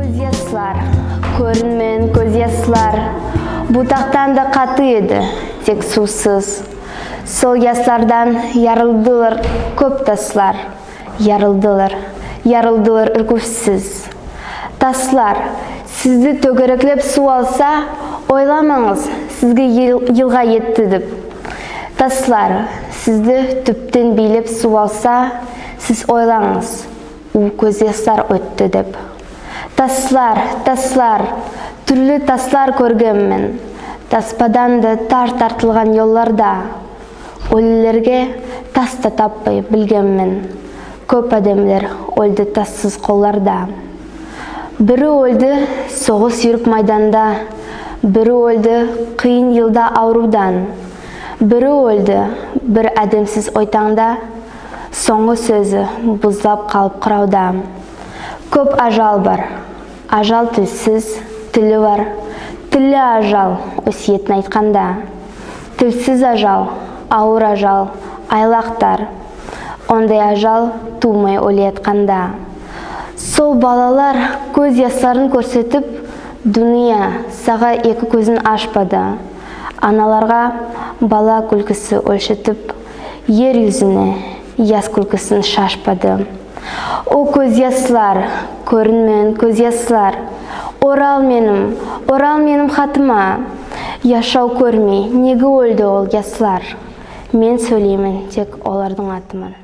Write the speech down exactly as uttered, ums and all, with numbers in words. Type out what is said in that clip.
Коьз яслар, коьринмеген коьз яслар, бутактан да каты эди, тек сувсыз. Сол яслардан ярылдылар коьп таслар, ярылдылар, ярылдылар уьркуьвсиз. Таслар, сизди тоьгереклеп сув алса, ойламанъыз, сизге йыл- йылга етти деп. Таслар, сизди туьптен бийлеп сув алса, сиз ойланъыз, у коьз яслар оьтти деп. Таслар, таслар, туьрли таслар коьргенмен, таспадан да тар тартылган йолларда. Оьлилерге тас та таппай билгенмен, коьп аьдемлер оьлди тассыз колларда. Бири оьлди согыс юрип майданда, бири оьлди кыйын йылда авырувдан, бири оьлди бир аьдемсиз ойтанъда, сонъгы соьзи бузлап калып кыравда. Коьп ажал бар, ажал тилсиз, тили бар, тилли ажал оьсиетин айтканда. Тилсиз ажал, авыр ажал, айлактар. Ондай ажал тувмай оьлеятканда. Сол балалар коьз ясларын коьрсетип, дуныя, сага эки коьзин ашпады. Аналарга бала куьлкиси оьлшетип, ер юзине яс куьлкисин шашпады. О коьз яслар, коьринмеген коьз яслар, орал меним, орал меним хатыма. Яшав коьрмей, неге оьлди ол яслар? Мен соьйлеймен тек олардынъ атыман.